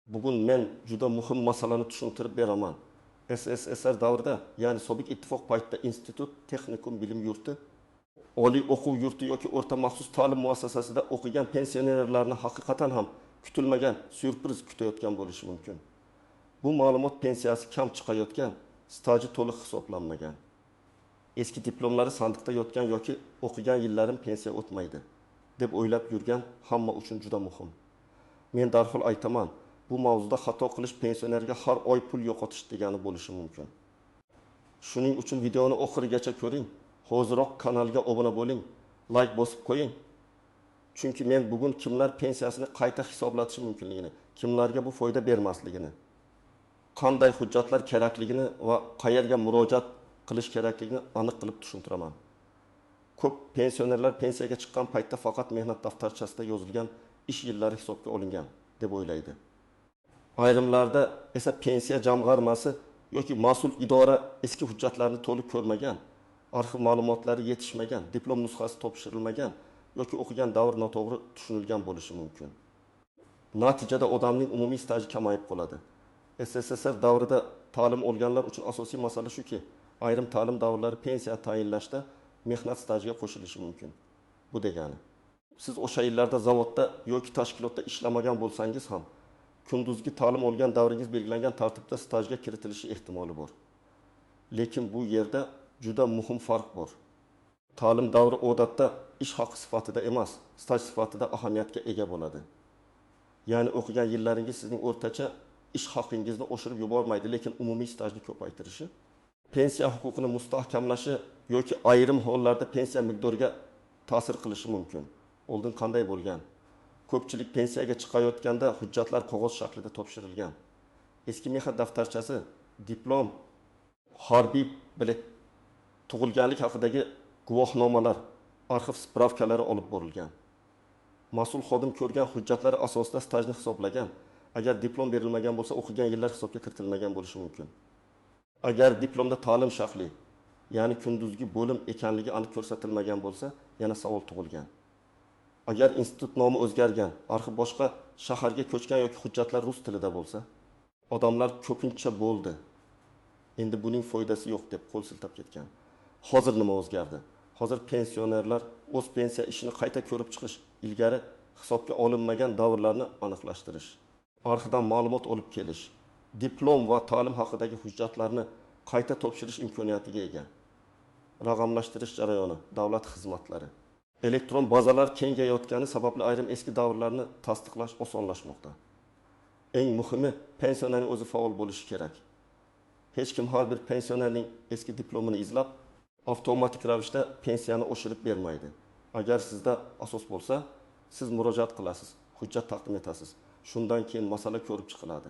Bugun men juda muhim masalani tushuntirib beraman. SSSR davrida, ya'ni sobiq ittifoq paytida institut, texnikum, bilim yurti, oliy o'quv yurti yoki o'rta maxsus ta'lim muassasasida o'qigan pensionerlarni haqiqatan ham kutilmagan syurpriz kutayotgan bo'lishi mumkin. Bu ma'lumot pensiyasi kam chiqayotgan, staji to'liq hisoblanmagan, eski diplomlari sandiqda yotgan yoki o'qigan yillarim pensiya o'tmaydi deb o'ylab yurgan hamma uchun juda muhim. Men darhol aytaman, bu mavzuda xato qilish pensionerga har oy pul yo'qotish degani bo'lishi mumkin. Shuning uchun videoni oxirigacha ko'ring, hoziroq kanalga obuna bo'ling, like bosib qo'ying. Chunki men bugun kimlar pensiyasini qayta hisoblatishi mumkinligini, kimlarga bu foyda bermasligini, qanday hujjatlar kerakligini va qayerga murojaat qilish kerakligini aniq qilib tushuntiraman. Ko'p pensionerlar pensiyaga chiqqan paytda faqat mehnat daftarchasida yozilgan ish yillari hisobga olingan deb o'ylaydi. Ayrimlarda esa pensiya jamg'armasi yoki mas'ul idora eski hujjatlarni to'liq ko'rmagan, arxiv ma'lumotlari yetishmagan, diplom nusxasi topshirilmagan yoki o'qigan davr noto'g'ri tushunilgan bo'lishi mumkin. Natijada odamning umumiy staji kamayib qoladi. SSSR davrida ta'lim olganlar uchun asosiy masala shuki, ayrim ta'lim davrlari pensiya tayinlashda mehnat stajiga qo'shilishi mumkin. Bu degani, siz o'sha yillarda zavodda yoki tashkilotda ishlamagan bo'lsangiz ham, kunduzgi ta'lim olgan davringiz belgilangan tartibda stajga kiritilishi ehtimoli bor. Lekin bu yerda juda muhim farq bor. Ta'lim davri odatda ish haqi sifatida emas, staj sifatida ahamiyatga ega bo'ladi. Ya'ni o'qigan yillaringiz sizning o'rtacha ish haqingizni oshirib yubormaydi, lekin umumiy stajni ko'paytirishi, pensiya huquqini mustahkamlashi yoki ayrim hollarda pensiya miqdoriga ta'sir qilishi mumkin. Oldin qanday bo'lgan? Ko'pchilik pensiyaga chiqayotganda hujjatlar qog'oz shaklida topshirilgan. Eski mehnat daftarchasi, diplom, harbiy bilet, tug'ilganlik haqidagi guvohnomalar, arxiv spravkalari olib borilgan. Mas'ul xodim ko'rgan hujjatlari asosida stajni hisoblagan. Agar diplom berilmagan bo'lsa, o'qigan yillar hisobga kiritilmagan bo'lishi mumkin. Agar diplomda ta'lim shakli, ya'ni kunduzgi bo'lim ekanligi aniq ko'rsatilmagan bo'lsa, yana savol tug'ilgan. Agar institut nomi o'zgargan, arxiv boshqa shaharga ko'chgan yoki hujjatlar rus tilida bo'lsa, odamlar ko'pincha bo'ldi, endi buning foydasi yo'q deb qo'l siltab ketgan. Hozir nima o'zgardi? Hozir pensionerlar o'z pensiya ishini qayta ko'rib chiqish, ilgari hisobga olinmagan davrlarni aniqlashtirish, arxivdan ma'lumot olib kelish, diplom va ta'lim haqidagi hujjatlarni qayta topshirish imkoniyatiga ega. Raqamlashtirish jarayoni, davlat xizmatlari, elektron bazalar kengayotgani sababli ayrim eski davrlarni tasdiqlash osonlashmoqda. Eng muhimi, pensionerning o'zi faol bo'lishi kerak. Hech kim har bir pensionerning eski diplomini izlab, avtomatik ravishda pensiyani oshirib bermaydi. Agar sizda asos bo'lsa, siz murojaat qilasiz, hujjat taqdim etasiz. Shundan keyin masala ko'rib chiqiladi.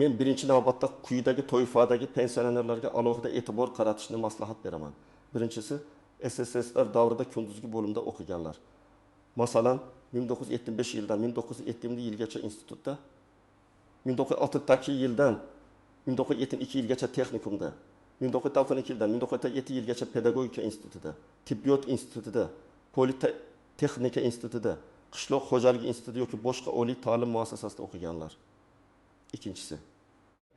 Men birinchi navbatda quyidagi toifadagi pensionerlarga alohida e'tibor qaratishni maslahat beraman. Birinchisi, SSSR davrida kunduzgi bo'limda o'qiganlar. Masalan, 1975 yildan 1970 yilgacha institutda, 1962 yildan 1972 yilgacha texnikumda, 1992 yildan 1997 yilgacha pedagogika institutida, tibbiyot institutida, politexnika institutida, qishloq xo'jaligi instituti yoki boshqa oliy ta'lim muassasasida o'qiganlar. Ikkinchisi,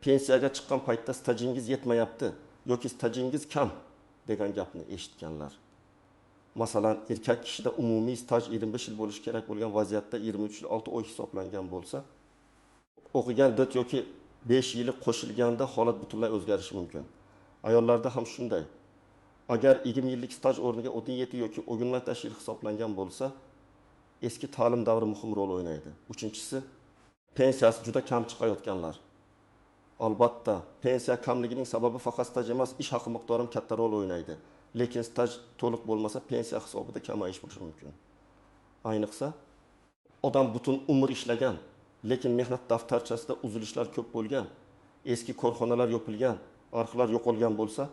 pensiyaga chiqqan paytda stajingiz yetmayapti yoki stajingiz kam degan gapni eshitganlar. Masalan, erkak kishida umumiy staj 25 yil bo'lishi kerak bo'lgan vaziyatda 23 yil 6 oy hisoblangan bo'lsa, o'qigan 4 yoki 5 yili qo'shilganda holat butunlay o'zgarishi mumkin. Ayollarda ham shunday. Agar 20 yillik staj o'rniga 17 yoki 25 yil hisoblangan bo'lsa, eski ta'lim davri muhim rol o'ynaydi. Uchinchisi, pensiyasi juda kam chiqayotganlar. Albatta, pensiya kamligining sababi faqat staj emas, ish haqi miqdori ham katta rol o'ynaydi. Lekin staj to'liq bo'lmasa, pensiya hisobida kamayish bo'lishi mumkin. Ayniqsa, odam butun umr ishlagan, lekin mehnat daftarchasida uzilishlar ko'p bo'lgan, eski korxonalar yopilgan, arxivlar yo'qolgan bo'lsa,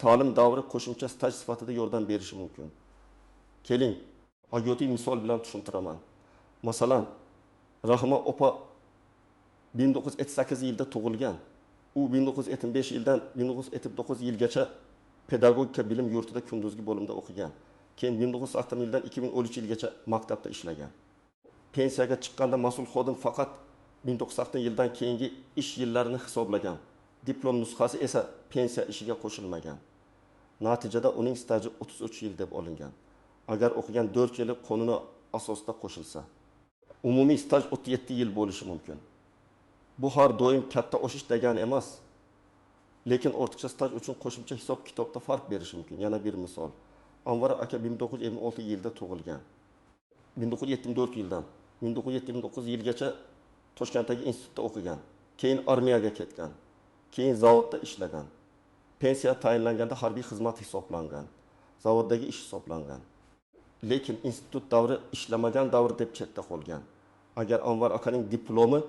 ta'lim davri qo'shimcha staj sifatida yordam berishi mumkin. Keling, hayotiy misol bilan tushuntiraman. Masalan, Rahima opa 1958 yilda tug'ilgan. U 1975 yildan 1979 yilgacha pedagogika bilim yurtida kunduzgi bo'limda o'qigan. Keyin 1980 yildan 2013 yilgacha maktabda ishlagan. Pensiyaga chiqqanda mas'ul xodim faqat 1990 yildan keyingi ish yillarini hisoblagan, diplom nusxasi esa pensiya ishiga qo'shilmagan. Natijada uning staji 33 yil deb olingan. Agar o'qigan 4 yili qonuniy asosda qo'shilsa, umumiy staj 37 yil bo'lishi mumkin. Bu har doim katta oshish degani emas, lekin ortiqcha staj uchun qo'shimcha hisob kitobda farq berishi mumkin. Yana bir misol. Anvar aka 1956 yilda tug'ilgan. 1974 yildan 1979 yilgacha Toshkentdagi institutda o'qigan. Keyin armiyaga ketgan. Keyin zavodda ishlagan. Pensiya tayinlanganda harbiy xizmat hisoblangan. Zavoddagi ish hisoblangan. Lekin institut davri ishlamagan davr deb chetda qolgan. Agar Anvar akaning diplomi,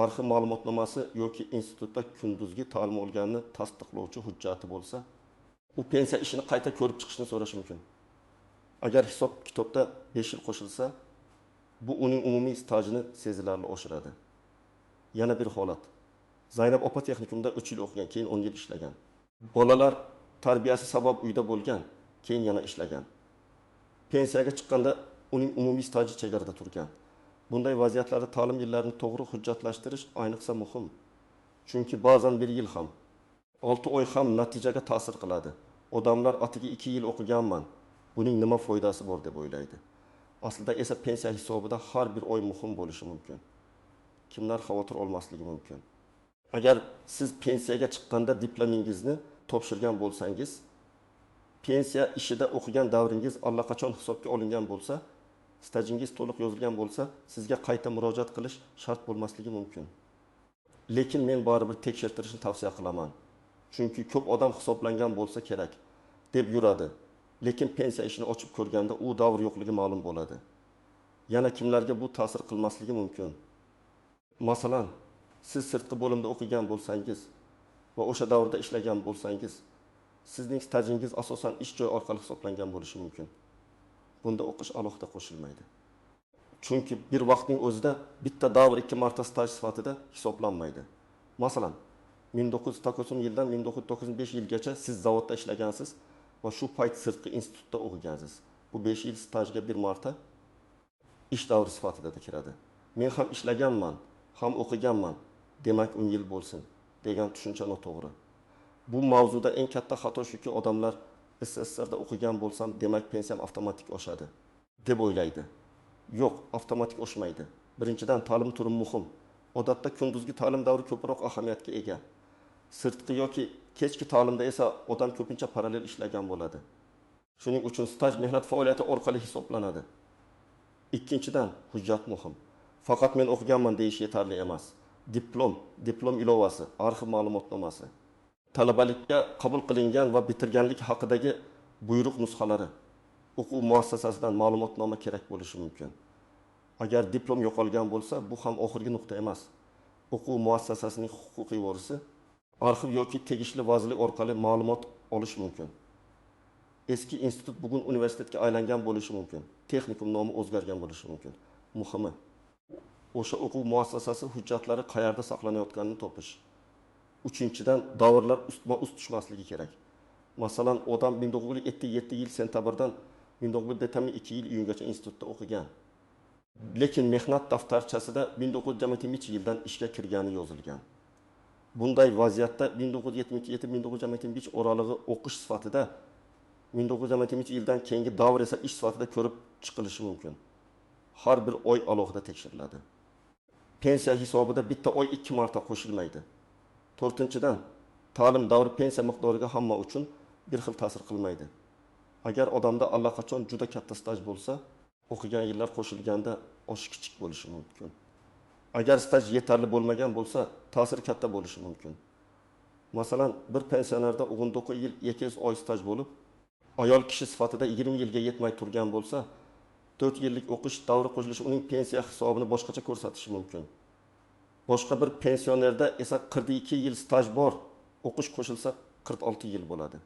arxiv ma'lumotnomasi yoki institutda kunduzgi ta'lim olganini tasdiqlovchi hujjati bo'lsa, u pensiya ishini qayta ko'rib chiqishni so'rashi mumkin. Agar hisob kitobda 5 yil qo'shilsa, bu uning umumiy stajini sezilarli oshiradi. Yana bir holat. Zaynab opa texnikumda 3 yil o'qigan, keyin 10 yil ishlagan. Bolalar tarbiyasi sabab uyda bo'lgan, keyin yana ishlagan. Pensiyaga chiqqanda uning umumiy staji chegarada turgan. Bunday vaziyatlarda ta'lim yillarini to'g'ri hujjatlashtirish ayniqsa muhim. Chunki ba'zan 1 yil ham, 6 oy ham natijaga ta'sir qiladi. Odamlar atigi 2 yil o'qiganman, buning nima foydasi bor deb o'ylaydi. Aslida esa pensiya hisobida har bir oy muhim bo'lishi mumkin. Kimlar xavotir olmasligi mumkin. Agar siz pensiyaga chiqqanda diplomingizni topshirgan bo'lsangiz, pensiya ishida o'qigan davringiz allaqachon hisobga olingan bo'lsa, stajingiz to'liq yozilgan bo'lsa, sizga qayta murojaat qilish shart bo'lmasligi mumkin. Lekin men baribir tekshirtirishni tavsiya qilaman. Chunki ko'p odam hisoblangan bo'lsa kerak deb yuradi. Lekin pensiya ishini ochib ko'rganda u davr yo'qligi ma'lum bo'ladi. Yana kimlarga bu ta'sir qilmasligi mumkin? Masalan, siz sirtqi bo'limda o'qigan bo'lsangiz va o'sha davrda ishlagan bo'lsangiz, sizning stajingiz asosan ish joyi orqali hisoblangan bo'lishi mumkin. Bunda o'qish alohida qo'shilmaydi. Chunki bir vaqtning o'zida bitta davr 2 marta staj sifatida hisoblanmaydi. Masalan, 1990 yildan 1995 yilgacha siz zavodda ishlagansiz va shu payt sirtqi institutda o'qigansiz. Bu 5 yil stajga bir marta ish davri sifatida da kiradi. Men ham ishlaganman, ham o'qiganman, demak 10 yil bo'lsin degan tushuncha noto'g'ri. Bu mavzuda eng katta xato shuki, odamlar SSSRda o'qigan bo'lsam, demak pensiyam avtomatik oshadi deb o'ylaydi. Yo'q, avtomatik oshmaydi. Birinchidan, ta'lim turi muhim. Odatda kunduzgi ta'lim davri ko'proq ahamiyatga ega. Sirtqi yoki kechki ta'limda esa odam ko'pincha parallel ishlagan bo'ladi. Shuning uchun staj mehnat faoliyati orqali hisoblanadi. Ikkinchidan, hujjat muhim. Faqat men o'qiganman deyish yetarli emas. Diplom, diplom ilovasi, arxiv ma'lumotnomasi, talabalikka qabul qilingan va bitirganlik haqidagi buyruq nusxalari, o'quv muassasasidan ma'lumotnoma kerak bo'lishi mumkin. Agar diplom yo'qolgan bo'lsa, bu ham oxirgi nuqta emas. O'quv muassasasining huquqiy vorisi arxiv yoki tegishli vazirlik orqali ma'lumot olish mumkin. Eski institut bugun universitetga aylangan bo'lishi mumkin. Texnikum nomi o'zgargan bo'lishi mumkin. Muhimi, o'sha o'quv muassasasi hujjatlari qayerda saqlanayotganini topish. Uchinchidan, davrlar ustma-ust tushmasligi kerak. Masalan, odam 1977 yil sentabrdan 1972 yil iyungacha institutda o'qigan. Lekin mehnat daftarchasida 1973 yildan ishga kirgani yozilgan. Bunday vaziyatda 1977-1975 oralig'i o'qish sifatida, 1973 yildan keyingi davr esa ish sifatida ko'rib chiqilishi mumkin. Har bir oy alohida tekshiriladi. Pensiya hisobida bitta oy 2 marta qo'shilmaydi. To'rtinchidan, ta'lim davri pensiya miqdoriga hamma uchun bir xil ta'sir qilmaydi. Agar odamda allaqachon juda katta staj bo'lsa, o'qigan yillar qo'shilganda oshish kichik bo'lishi mumkin. Agar staj yetarli bo'lmagan bo'lsa, ta'sir katta bo'lishi mumkin. Masalan, bir pensionerda 19 yil 200 oy staj bo'lib, ayol kishi sifatida 20 yilga yetmay turgan bo'lsa, 4 yillik o'qish davri qo'shilishi uning pensiya hisobini boshqacha ko'rsatishi mumkin. Boshqa bir pensionerda esa 42 yil staj bor, o'qish qo'shilsa 46 yil bo'ladi.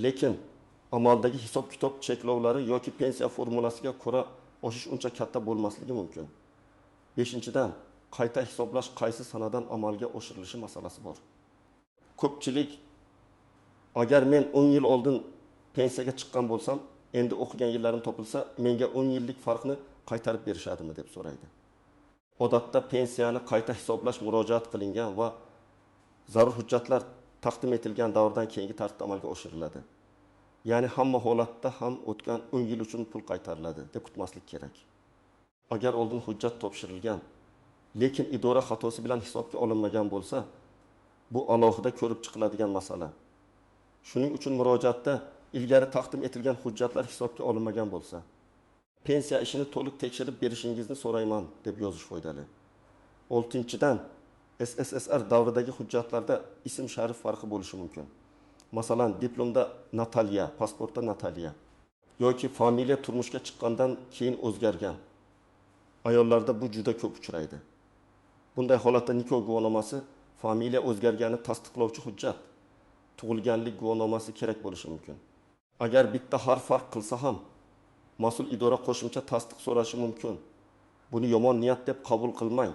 Lekin amaldagi hisob-kitob cheklovlari yoki pensiya formulasiga ko'ra oshish uncha katta bo'lmasligi mumkin. Beshinchidan, qayta hisoblash qaysi sanadan amalga oshirilishi masalasi bor. Ko'pchilik agar men 10 yil oldin pensiyaga chiqqan bo'lsam, endi o'qigan yillarim topilsa, menga 10 yillik farqni qaytarib berishadimi deb so'raydi. Odatda pensiyani qayta hisoblash murojaat qilingan va zarur hujjatlar taqdim etilgan davrdan keyingi tartibda amalga oshiriladi. Ya'ni hamma holatda ham o'tgan 10 yil uchun pul qaytariladi deb kutmaslik kerak. Agar oldin hujjat topshirilgan, lekin idora xatosi bilan hisobga olinmagan bo'lsa, bu alohida ko'rib chiqiladigan masala. Shuning uchun murojaatda ilgari taqdim etilgan hujjatlar hisobga olinmagan bo'lsa, pensiya ishini to'liq tekshirib berishingizni so'rayman deb yozish foydali. 6-dan, SSSR davridagi hujjatlarda ism sharif farqi bo'lishi mumkin. Masalan, diplomda Natalya, pasportda Natalya yoki familiya turmushga chiqqandan keyin o'zgargan. Ayollarda bu juda ko'p uchraydi. Bunday holatda nikoh guvohnomasi familiya o'zgarganini tasdiqlovchi hujjat, tug'ilganlik guvohnomasi kerak bo'lishi mumkin. Agar bitta harf farq qilsa ham, mas'ul idora qo'shimcha tasdiq so'rashi mumkin. Buni yomon niyat deb qabul qilmang,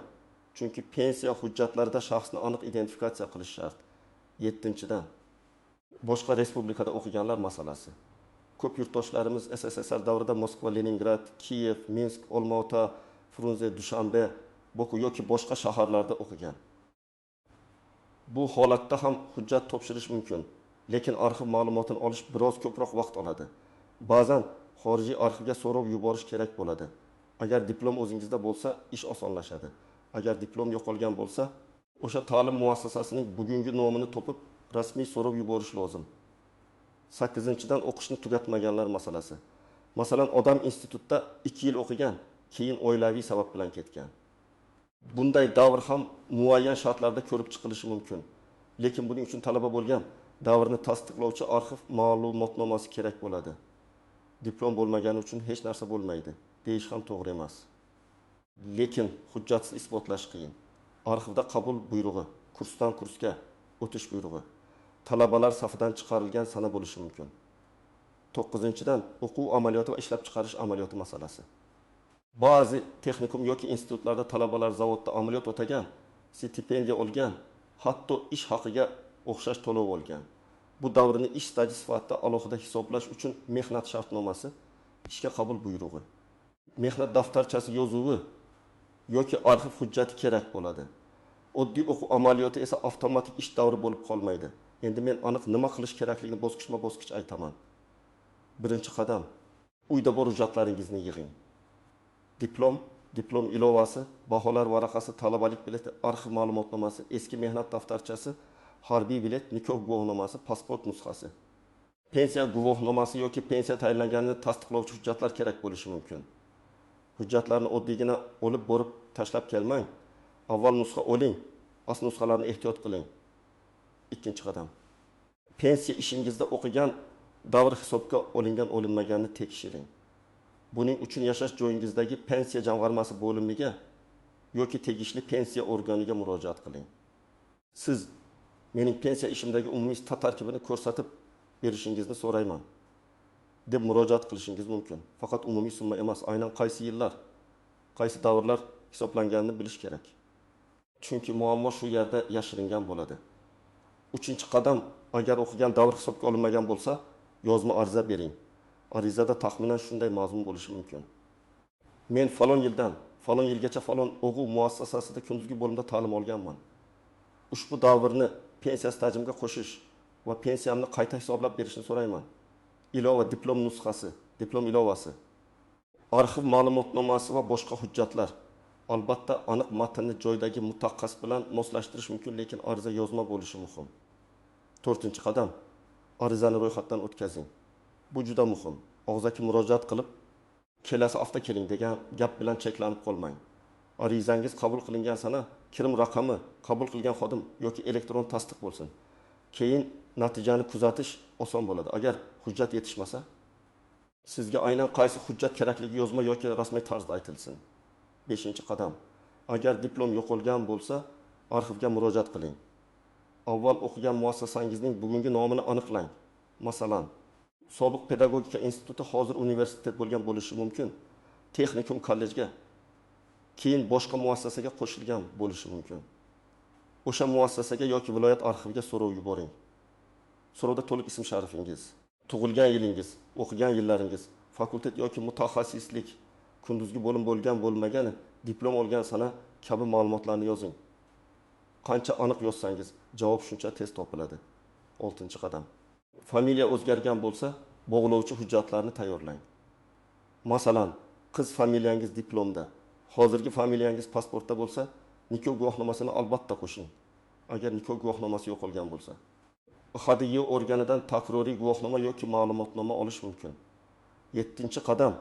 chunki pensiya hujjatlarida shaxsni aniq identifikatsiya qilish shart. 7-dan, boshqa respublikada o'qiganlar masalasi. Ko'p yurtdoshlarimiz SSSR davrida Moskva, Leningrad, Kiyev, Minsk, Olmaota, Frunze, Dushanbe, Boku yoki boshqa shaharlarda o'qigan. Bu holatda ham hujjat topshirish mumkin, lekin arxiv ma'lumotini olish biroz ko'proq vaqt oladi. Ba'zan xorijiy arxivga so'rov yuborish kerak bo'ladi. Agar diplom o'zingizda bo'lsa, ish osonlashadi. Agar diplom yo'qolgan bo'lsa, o'sha ta'lim muassasasining bugungi nomini topib, rasmiy so'rov yuborish lozim. 8-dan, o'qishni tugatmaganlar masalasi. Masalan, odam institutda 2 yil o'qigan, keyin oilaviy sabab bilan ketgan. Bunday davr ham muayyan shartlarda ko'rib chiqilishi mumkin. Lekin buning uchun talaba bo'lgan davrni tasdiqlovchi arxiv ma'lumotnomasi kerak bo'ladi. Diplom bo'lmagani uchun hech narsa bo'lmaydi deyish ham to'g'ri emas. Lekin hujjatsiz isbotlash qiyin. Arxivda qabul buyrug'i, kursdan kursga o'tish buyrug'i, talabalar safidan chiqarilgan sana bo'lishi mumkin. 9-dan, o'quv amaliyoti va ishlab chiqarish amaliyoti masalasi. Ba'zi texnikum yoki institutlarda talabalar zavodda amaliyot o'tagan, stipendiya olgan, hatto ish haqiga o'xshash to'lov olgan. Bu davrni ish staji sifatida alohida hisoblash uchun mehnat shartnomasi, ishga qabul buyrug'i, mehnat daftarchasi yozuvi yoki arxiv hujjati kerak bo'ladi. Oddiy o'quv amaliyoti esa avtomatik ish davri bo'lib qolmaydi. Endi men aniq nima qilish kerakligini bosqichma-bosqich aytaman. Birinchi qadam, uyda bor hujjatlaringizni yig'ing. Diplom, diplom ilovasi, baholar varaqasi, talabalik bileti, arxiv ma'lumotnomasi, eski mehnat daftarchasi, harbiy bilet, nikoh guvohnomasi, pasport nusxasi. Pensiya guvohnomasi yoki pensiya tayinlanganini tasdiqlovchi hujjatlar kerak bo'lishi mumkin. Hujjatlarni oddiygina olib borib tashlab kelmang. Avval nusxa oling, asl nusxalarni ehtiyot qiling. 2-qadam. Pensiya ishingizda o'qigan davr hisobga olingan olinmaganini tekshiring. Buning uchun yashash joyingizdagi pensiya jamg'armasi bo'limiga yoki tegishli pensiya organiga murojaat qiling. Siz mening pensiya ishimdagi umumiy stat tarkibini ko'rsatib berishingizni so'rayman deb murojaat qilishingiz mumkin. Faqat umumiy summa emas, aynan qaysi yillar, qaysi davrlar hisoblanganini bilish kerak. Chunki muammo shu yerda yashiringan bo'ladi. 3-qadam, agar o'qigan davr hisobga olinmagan bo'lsa, yozma ariza bering. Arizada taxminan shunday mazmun bo'lishi mumkin. Men falon yildan falon yilgacha falon o'quv muassasasida kunduzgi bo'limda ta'lim olganman. Ushbu davrni pensiya stajimga qo'shish va pensiyamni qayta hisoblab berishni so'rayman. Ilova diplom nusxasi, diplom ilovasi, arxiv ma'lumotnomasi va boshqa hujjatlar. Albatta, aniq matnni joydagi mutaxassis bilan moslashtirish mumkin, lekin ariza yozma bo'lishi muhim. 4-qadam, arizani ro'yxatdan o'tkazing. Bu juda muhim. Og'zaki murojaat qilib, kelasi hafta keling degan gap bilan cheklanib qolmang. Arizangiz qabul qilingan sana, kirim raqami, qabul qilgan xodim yoki elektron tasdiq bo'lsin. Keyin natijani kuzatish oson bo'ladi. Agar hujjat yetishmasa, sizga aynan qaysi hujjat kerakligi yozma yoki rasmiy tarzda aytilsin. 5-qadam. Agar diplom yo'qolgan bo'lsa, arxivga murojaat qiling. Avval o'qigan muassasangizning bugungi nomini aniqlang. Masalan, sobiq pedagogika instituti hozir universitet bo'lgan bo'lishi mumkin. Texnikum kollejga, keyin boshqa muassasaga qo'shilgan bo'lishi mumkin. O'sha muassasaga yoki viloyat arxiviga so'rov yuboring. So'rovda to'liq ism sharifingiz, tug'ilgan yilingiz, o'qigan yillaringiz, fakultet yoki mutaxassislik, kunduzgi bo'lim bo'lgan bo'lmagani, diplom olgan sana kabi ma'lumotlarni yozing. Qancha aniq yozsangiz, javob shuncha tez topiladi. Oltinchi qadam. Familiya o'zgargan bo'lsa, bog'lovchi hujjatlarni tayyorlang. Masalan, qiz familiyangiz diplomda, hozirgi familiyangiz pasportda bo'lsa, nikoh guvohnomasini albatta qo'shing. Agar nikoh guvohnomasi yo'qolgan bo'lsa, IHDY organidan takroriy guvohnoma yoki ma'lumotnoma olish mumkin. Yettinchi qadam.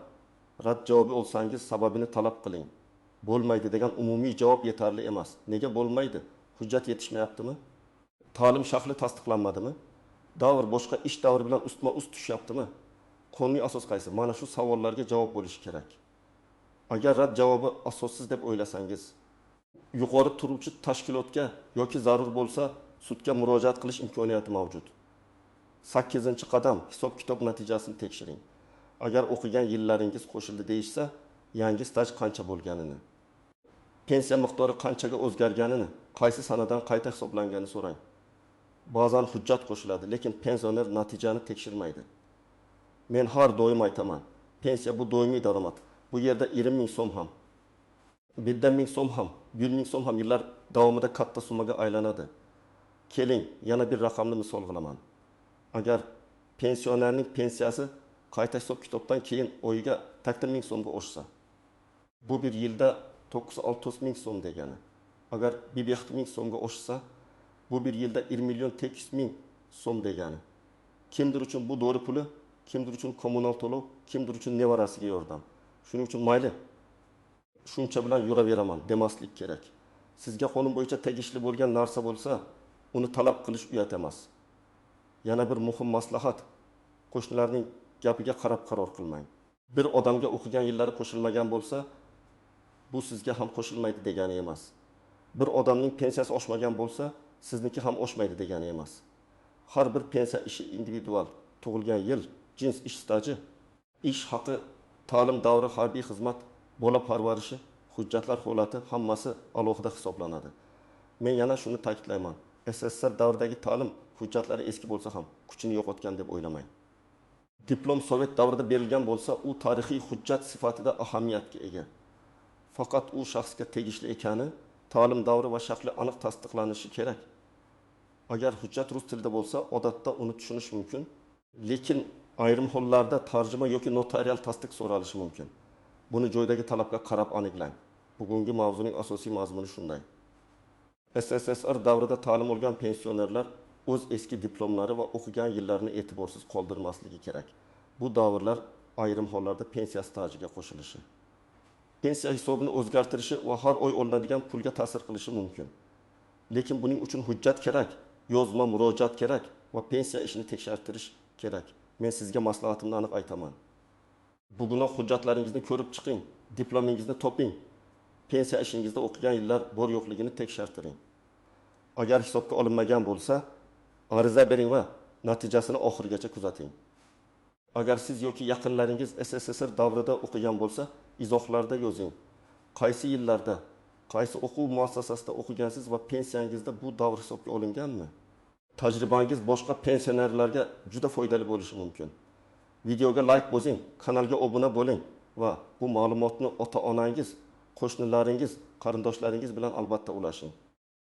Rad javobi olsangiz, sababini talab qiling. Bo'lmaydi degan umumiy javob yetarli emas. Nega bo'lmaydi? Hujjat yetishmayaptimi? Ta'lim shakli tasdiqlanmadimi? Davr boshqa ish davri bilan ustma-ust tushyaptimi? Qonuniy asos qaysi? Mana shu savollarga javob bo'lishi kerak. Agar rad javobi asossiz deb o'ylasangiz, yuqori turuvchi tashkilotga yoki zarur bo'lsa sudga murojaat qilish imkoniyati mavjud. Sakkizinchi qadam. Hisob-kitob natijasini tekshiring. Agar o'qigan yillaringiz qo'shildi deyishsa, yangi staj qancha bo'lganini, pensiya miqdori qanchaga o'zgarganini, qaysi sanadan qayta hisoblanganini so'rang. Ba'zan hujjat qo'shiladi, lekin pensioner natijani tekshirmaydi. Men har doim aytaman, pensiya bu doimiy daromad. Bu yerda 20 ming so'm ham, 1 ming so'm ham, 100 ming so'm ham yillar davomida katta summaga aylanadi. Keling, yana bir raqamni misol qilaman. Agar pensionerning pensiyasi qayta hisob-kitobdan keyin oyiga 80 ming so'mga oshsa, bu bir yilda 960 ming so'm degani. Agar 1 ming so'mga oshsa, bu bir yilda 1 million 800 ming so'm degani. Kimdir uchun bu dori puli, kimdir uchun kommunal to'lov, kimdir uchun nevarasiga yordam. Shuning uchun mayli, shuncha bilan yuraveraman demaslik kerak. Sizga qonun bo'yicha tegishli bo'lgan narsa bo'lsa, uni talab qilish uyat emas. Yana bir muhim maslahat: qo'shnilarning gapiga qarab qaror qilmang. Bir odamga o'qigan yillari qo'shilmagan bo'lsa, bu sizga ham qo'shilmaydi degani emas. Bir odamning pensiyasi oshmagan bo'lsa, sizniki ham oshmaydi degani emas. Har bir pensiya ishi individual. Tug'ilgan yil, jins, ish staji, ish haqi, ta'lim davri, harbiy xizmat, bola parvarishi, hujjatlar holati hammasi alohida hisoblanadi. Men yana shuni ta'kidlayman. SSSR davridagi ta'lim hujjatlari eski bo'lsa ham kuchini yo'qotgan deb o'ylamang. Diplom Sovet davrida berilgan bo'lsa, u tarixiy hujjat sifatida ahamiyatga ega. Faqat u shaxsga tegishli ekani, ta'lim davri va shakli aniq tasdiqlanishi kerak. Agar hujjat rus tilida bo'lsa, odatda uni tushunish mumkin, lekin ayrim hollarda tarjima yoki notarial tasdiq so'ralishi mumkin. Buni joydagi talabga qarab aniqlang. Bugungi mavzuning asosiy mazmuni shunday. SSSR davrida ta'lim olgan pensionerlar o'z eski diplomlari va o'qigan yillarini e'tiborsiz qoldirmasligi kerak. Bu davrlar ayrim hollarda pensiya stajiga qo'shilishi, pensiya hisobini o'zgartirishi va har oy olinadigan pulga ta'sir qilishi mumkin. Lekin buning uchun hujjat kerak, yozma murojaat kerak va pensiya ishini tekshirtirish kerak. Men sizga maslahatimni aniq aytaman. Bugunoq hujjatlaringizni ko'rib chiqing, diplomingizni toping, pensiya ishingizda o'qigan yillar bor yo'qligini tekshirtiring. Agar hisobga olinmagan bo'lsa, ariza bering va natijasini oxirigacha kuzating. Agar siz yoki yaqinlaringiz SSSR davrida o'qigan bo'lsa, izohlarda yozing. Qaysi yillarda, qaysi o'quv muassasasida o'qigansiz va pensiyangizda bu davr hisobga olinganmi? Tajribangiz boshqa pensionerlarga juda foydali bo'lishi mumkin. Videoga like bosing, kanalga obuna bo'ling va bu ma'lumotni ota-onangiz, qo'shnilaringiz, qarindoshlaringiz bilan albatta ulashing.